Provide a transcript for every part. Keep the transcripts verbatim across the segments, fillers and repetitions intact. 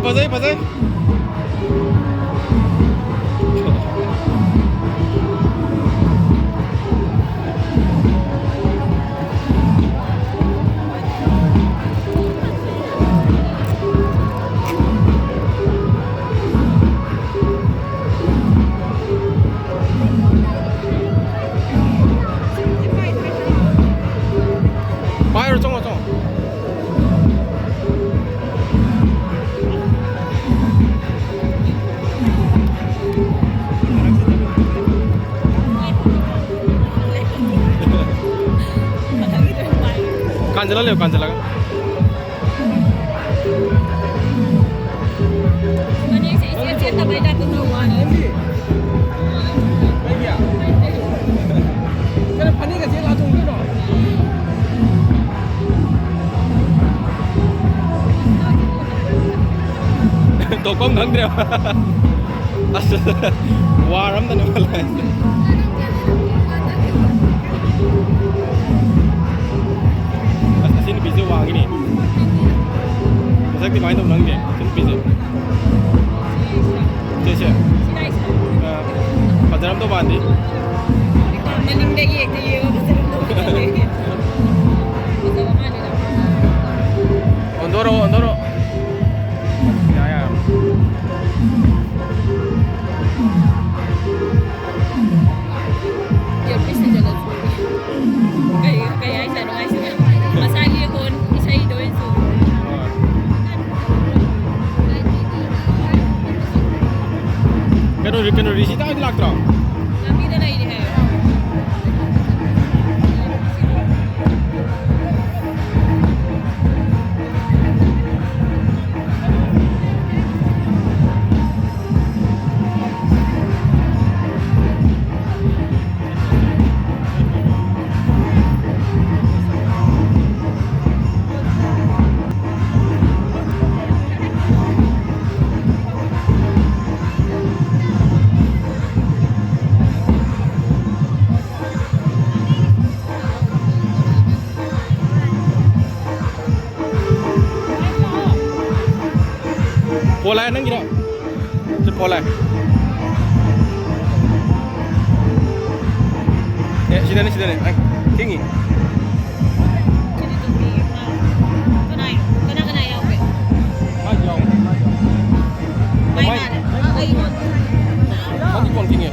ꯐꯖꯩ, ꯐꯖꯩ꯫ ꯄꯥꯏꯔꯣ, ꯆꯪꯉꯣ, ꯆꯪꯉꯣ꯫ ꯀꯥꯟꯁꯤꯜꯂ ꯂꯩꯌꯨ, ꯀꯥꯟꯁꯤꯜꯂꯒ꯫ ꯐꯅꯦꯛꯁꯦ ꯏꯆꯦꯠ ꯆꯦꯠꯇꯕꯩ ꯇꯥꯏꯞꯇ ꯇꯧꯕ ꯋꯥꯅꯤ꯫ ꯀꯩꯅꯣ ꯐꯅꯦꯛꯀ ꯁꯦꯠꯂ ꯆꯣꯡꯗꯣꯏꯔꯣ? ꯇꯧꯐꯝ ꯈꯪꯗ꯭ꯔꯦꯕ꯫ ꯑꯁ, ꯋꯥꯔ ꯑꯝꯗꯅꯦ ꯃꯥ ꯂꯥꯛꯏꯁꯦ꯫ ꯑꯁ, ꯑꯁꯤ ꯅꯨꯄꯤꯁꯦ ꯋꯥꯡꯉꯤꯅꯦ꯫ ꯃꯁꯛꯇꯤ ꯀꯃꯥꯏꯅ ꯇꯧꯕꯅꯣ ꯈꯪꯗꯦ, ꯑꯁꯤ ꯅꯨꯄꯤꯁꯦ꯫ ꯁꯤꯁꯦ꯫ ꯑ, ꯐꯖꯔꯝꯗꯧ ꯃꯥꯟꯗꯦ꯫ ꯃꯅꯤꯡꯗꯒꯤ ꯍꯦꯛꯇ ꯌꯦꯡꯉꯣ, ꯐꯖꯔꯝꯗꯧ ꯃꯥꯜꯂꯦ꯫ ꯐꯖꯕ ꯃꯥꯜꯂꯦ꯫ ꯑꯣꯟꯊꯣꯔꯛꯑꯣ, ꯑꯣꯟꯊꯣꯔꯛꯑꯣ꯫ ꯌꯥ, ꯌꯥ꯫ Earpiece ꯊꯤꯟꯖꯜꯂꯁꯨ꯫ ꯀꯩ, ꯀꯩ ꯍꯥꯏꯖꯥꯠꯅꯣ ꯍꯥꯏꯁꯤꯅ? ꯃꯁꯥꯒꯤ own ꯏꯁꯩꯗꯣ ꯑꯣꯏꯅ ꯁꯨꯔꯦ꯫ ꯀꯩꯅꯣ, ꯀꯩꯅꯣ, ꯔꯤꯁꯤꯇꯥ ꯍꯣꯏꯗꯤ ꯂꯥꯛꯇ꯭ꯔꯣ? ꯂꯝꯕꯤꯗ ꯂꯩꯔꯤ ꯍꯥꯏ꯫ ꯐꯣꯟ ꯂꯥꯛꯑꯦ ꯅꯪꯒꯤꯔꯣ? ꯁꯤ ꯐꯣꯟ ꯂꯥꯛꯑꯦ꯫ ꯑꯦ, ꯁꯤꯗꯅꯦ, ꯁꯤꯗꯅꯦ꯫ ꯑꯩ ꯊꯦꯡꯉꯤ꯫ ꯀꯅꯥ, ꯀꯅꯥ ꯌꯥꯎꯒꯦ? ꯃꯥꯁꯨ ꯌꯥꯎꯋꯦ꯫ ꯃꯥꯏ ꯃꯥꯏ꯫ ꯃꯥꯜꯂꯦ꯫ ꯑꯩꯉꯣꯟꯗ꯫ ꯅꯪꯗꯤ ꯀꯣꯟ ꯊꯦꯡꯉꯦ꯫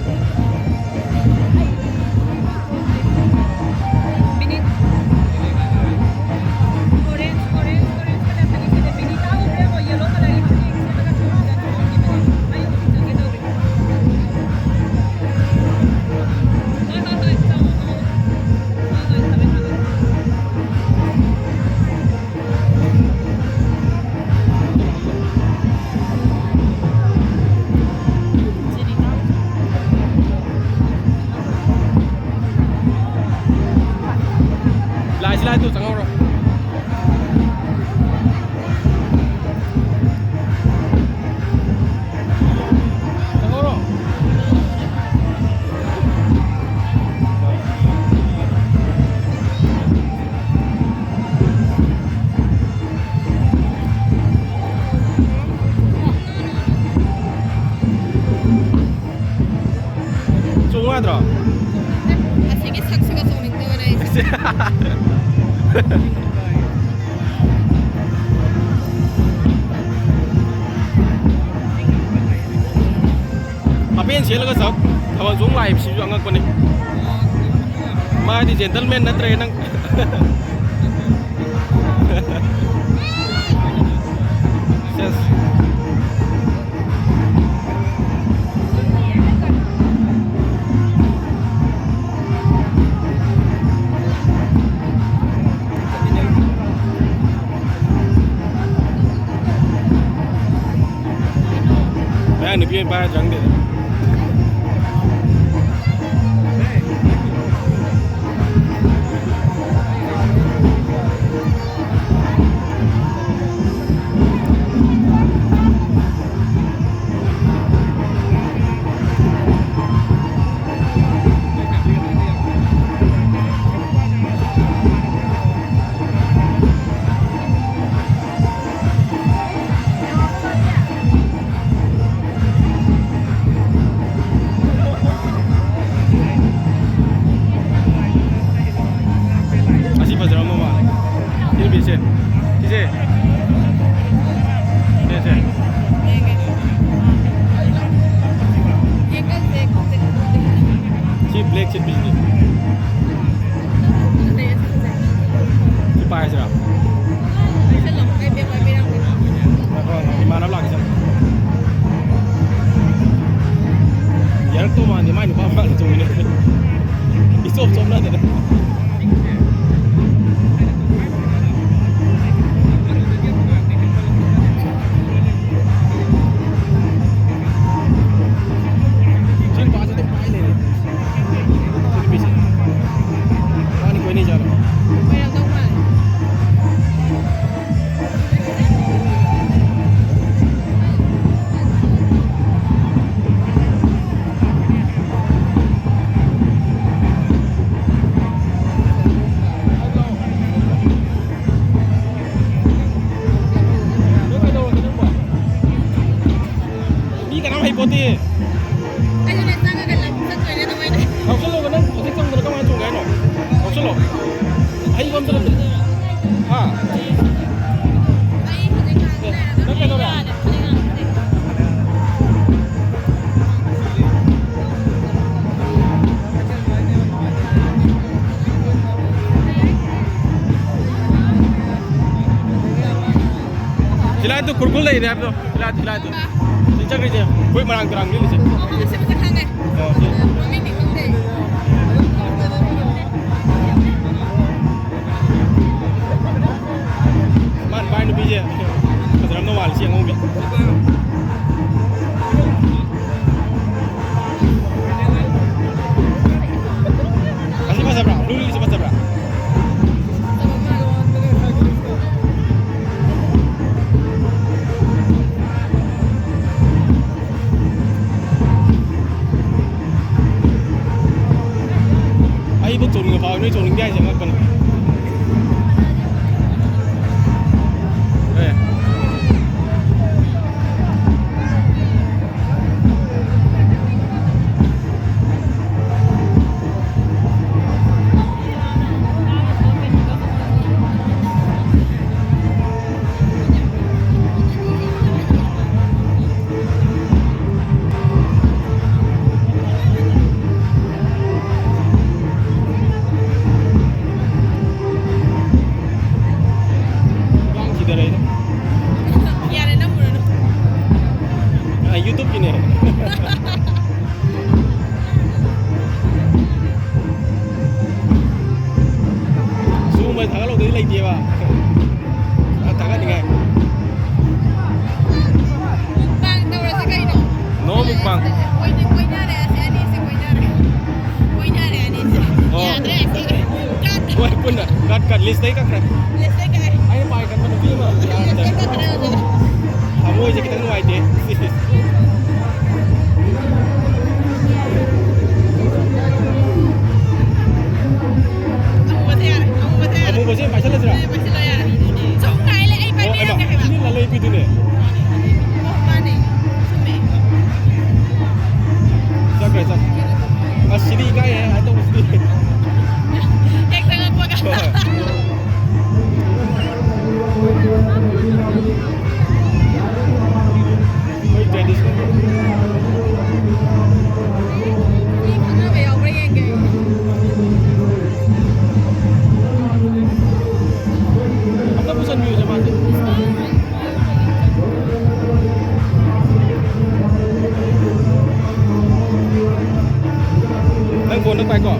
ꯂꯥꯛꯏꯁꯤ ꯂꯥꯛꯏ ꯇꯨ ꯆꯪꯍꯧꯔꯣ꯫ ꯆꯪꯍꯧꯔꯣ꯫ ꯆꯣꯡꯉꯨ ꯌꯥꯗ꯭ꯔꯣ? ꯑꯁꯤꯒꯤ ꯁꯛꯁꯤꯒ ꯆꯣꯡꯅꯤꯡꯗꯕꯅꯦ ꯑꯩꯁꯦ꯫ ꯍꯥꯄꯦꯟ ꯁꯦꯠꯂꯒ ꯆꯠ ꯊꯥꯕꯜ ꯆꯣꯡ ꯂꯥꯛꯏꯕꯁꯤꯁꯨ ꯑꯉꯛꯄꯅꯤ꯫ ꯃꯥꯗꯤ gentleman ꯅꯠꯇ꯭ꯔꯦ ꯅꯪ꯫ ꯁꯦꯁ꯫ ꯃꯌꯥꯡ ꯅꯨꯄꯤ ꯑꯣꯏꯅ ꯄꯥꯏꯔ ꯆꯪꯗꯦꯗ꯫ ꯁꯤ ꯄꯥꯏꯔꯁꯤꯔꯥ? ꯉꯥꯏꯈꯣ, ꯏꯃꯥꯟꯅꯕ ꯂꯥꯛꯀꯦ ꯁꯪ꯫ ꯌꯥꯔꯛꯇꯧ ꯃꯥꯟꯗꯦ, ꯃꯥꯏ ꯅꯨꯄꯥ ꯃꯥꯜꯂꯦ, ꯆꯨꯝꯃꯤꯅꯦ꯫ ꯏꯆꯣꯞ ꯆꯣꯞꯅꯗꯅ꯫ ꯁꯤ ꯅꯨꯄꯥꯁꯤ ꯑꯗꯨꯝ ꯄꯥꯏ ꯂꯩꯔꯦ꯫ ꯁꯤ ꯅꯨꯄꯤꯁꯦ꯫ ꯃꯥꯅꯤ ꯀꯣꯏꯅꯩ ꯖꯥꯠꯂꯣ? ꯑꯣꯏꯔꯝꯗꯧ ꯃꯥꯜꯂꯦ꯫ ꯅꯪ ꯀꯩꯗꯧꯔꯒꯦ ꯅꯪꯕꯣ? ꯃꯤ ꯀꯅꯥꯝ ꯍꯩꯄꯣꯠꯇꯦ꯫ ꯑꯩꯁꯨꯅꯦ ꯆꯪꯉꯒ ꯂꯪ ꯆꯠꯇꯣꯏꯅꯦ ꯑꯗꯨꯃꯥꯏꯅ꯫ ꯌꯥꯎꯁꯜꯂꯣꯕ, ꯅꯪ ꯍꯧꯖꯤꯛ ꯆꯪꯗꯅ ꯀꯃꯥꯏꯅ ꯆꯣꯡꯒꯦ ꯍꯥꯏꯅꯣ? ꯌꯥꯎꯁꯜꯂꯣ꯫ ꯑꯍꯩꯕ ꯑꯝꯇ ꯅꯠꯇꯦ꯫ ꯍꯥ? ꯑꯩ ꯍꯧꯖꯤꯛ ꯉꯥꯡꯅꯔꯒ ꯅꯪ ꯀꯩꯗꯧꯔꯦ? ꯍꯧꯖꯤꯛ ꯉꯥꯡꯅꯔꯒ ꯁꯤꯂꯥꯏꯠꯇꯨ ꯈꯨꯔꯈꯨꯜ ꯂꯩꯔꯦ ꯍꯥꯏꯕꯗꯣ꯫ ꯁꯤꯂꯥꯏꯠ, ꯁꯤꯂꯥꯏꯠꯇꯨ꯫ ꯁꯤ ꯆꯠꯈ꯭ꯔꯤꯁꯦ꯫ ꯑꯩꯈꯣꯏ ꯃꯔꯥꯡ ꯇꯨꯔꯥꯡ ꯂꯤꯠꯂꯤꯁꯦ꯫ ꯑꯣ, ꯁꯤ ꯃꯁꯛ ꯈꯪꯉꯦ꯫ ꯑꯣ, ꯁꯤ꯫ ꯃꯃꯤꯡꯗꯤ ꯈꯪꯗꯦ꯫ ꯃꯥꯅ ꯄꯥꯏ ꯅꯨꯄꯤꯁꯦ ꯐꯖꯔꯝꯗꯧ ꯃꯥꯜꯂꯦ, ꯁꯤ ꯑꯉꯧꯕꯤ꯫ ꯑꯁꯤ ꯐꯖꯕ꯭ꯔꯥ? ꯕ꯭ꯂꯨ ꯂꯤꯂꯤꯁꯤ ꯐꯖꯕ꯭ꯔꯥ? ꯑꯩꯕꯨ ꯆꯣꯡꯅꯤꯡꯕ ꯐꯥꯎꯋꯦ, ꯅꯣꯏ ꯆꯣꯡꯅꯤꯡꯗꯦ ꯍꯥꯏꯁꯦ ꯑꯉꯛꯄꯅꯤ꯫ ꯑꯦ꯫ YouTubeꯀꯤꯅꯦ꯫ ꯁꯤꯒꯨꯝꯕ ꯊꯥꯒꯠꯍꯧꯗꯗꯤ ꯂꯩꯇꯦꯕ꯫ ꯊꯥꯒꯠꯅꯤꯡꯉꯥꯏ꯫ Mukbang ꯇꯧꯔꯁꯦ ꯀꯩꯅꯣ? No mukbang꯫ ꯀꯣꯏꯅ-, ꯀꯣꯏꯅꯔꯦ ꯑꯁꯤ ꯑꯅꯤꯁꯦ, ꯀꯣꯏꯅꯔꯦ꯫ ꯀꯣꯏꯅꯔꯦ ꯑꯅꯤꯁꯦ꯫ ꯑꯣ꯫ ꯌꯥꯗ꯭ꯔꯦ ꯑꯁꯤ꯫ Cut꯫ ꯍꯣꯏ, ꯄꯨꯟꯅ꯫ Cut, cut꯫ Listꯇꯩ ꯀꯛꯈ꯭ꯔꯦ꯫ Listꯇꯩ ꯀꯛꯑꯦ꯫ ꯑꯩꯅ ꯄꯥꯏ ꯀꯟꯕ ꯅꯨꯄꯤ ꯑꯃ ꯌꯥꯔꯝꯗ꯭ꯔꯦ꯫ Listꯇꯩ ꯀꯛꯈ꯭ꯔꯦ ꯍꯧꯖꯤꯛ꯫ ꯊꯃꯣꯏꯁꯦ ꯈꯤꯇꯪ ꯅꯨꯡꯉꯥꯏꯇꯦ꯫ ꯑꯃꯨꯕꯁꯦ ꯌꯥꯔꯦ, ꯑꯃꯨꯕꯁꯦ ꯌꯥꯔꯦ꯫ ꯑꯃꯨꯕꯁꯦ ꯄꯥꯏꯁꯜꯂꯁꯤꯔꯥ? ꯄꯥꯏꯁꯜꯂꯣ ꯌꯥꯔꯦ꯫ ꯁꯨꯝ ꯉꯥꯏ ꯂꯩ, ꯑꯩ ꯑꯣ, ꯍꯩꯃꯥ, ꯄꯥꯏꯕꯤꯔꯛꯀꯦ ꯍꯥꯏꯕ꯫ ꯁꯤꯗꯤ ꯂꯂꯣꯟꯕꯤꯗꯨꯅꯦ꯫ ꯑꯣ, ꯃꯥꯅꯦ꯫ ꯆꯨꯝꯃꯦ꯫ ꯆꯠꯈ꯭ꯔꯦ, ꯆꯠꯈ꯭ꯔꯦ꯫ ꯑꯁ, ꯁꯤꯗꯤ ꯏꯀꯥꯏꯍꯦ, ꯑꯇꯧꯕꯁꯤꯗꯤ꯫ ꯍꯦꯛ ꯆꯪꯉꯛꯄꯒ꯫ ꯍꯣꯏ꯫ ꯑꯩꯈꯣꯏ traditional꯫ ꯃꯤ ꯈꯪꯅꯕ ꯌꯥꯎꯕ꯭ꯔꯥ ꯌꯦꯡꯒꯦ ꯑꯩ꯫ ꯑꯝꯇ ꯄꯨꯁꯟꯕꯤꯌꯨꯁꯦ ꯃꯥꯁꯦ꯫ ꯅꯪ ꯐꯣꯟꯗ ꯄꯥꯏꯀꯣ꯫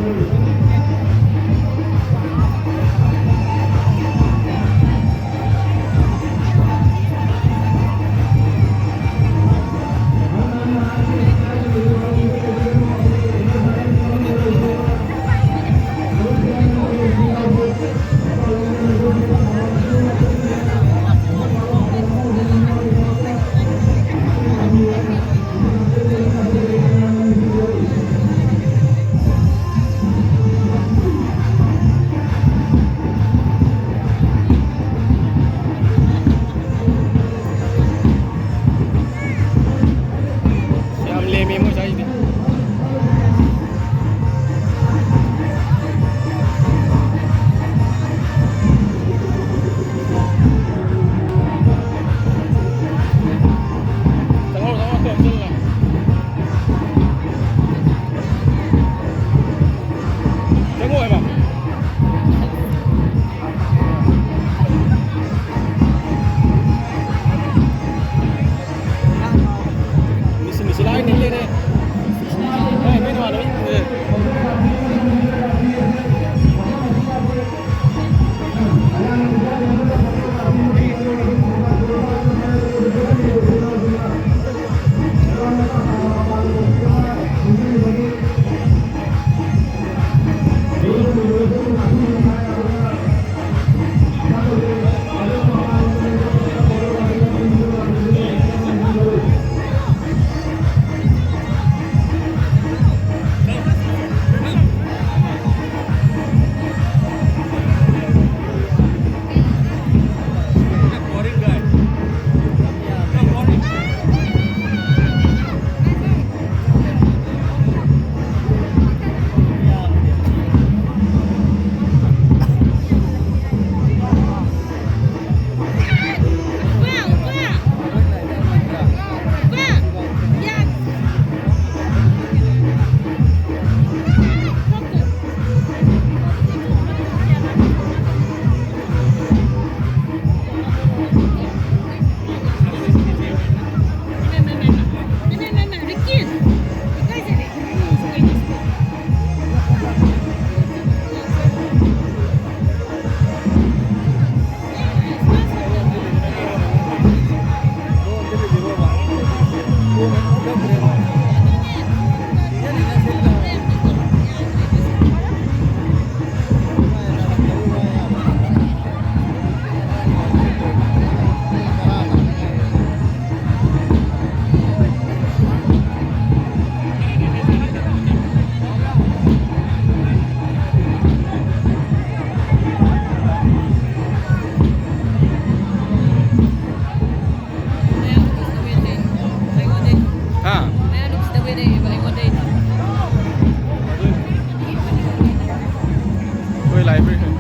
ꯍꯥ? ꯑꯩꯈꯣꯏ library ꯍꯦꯟ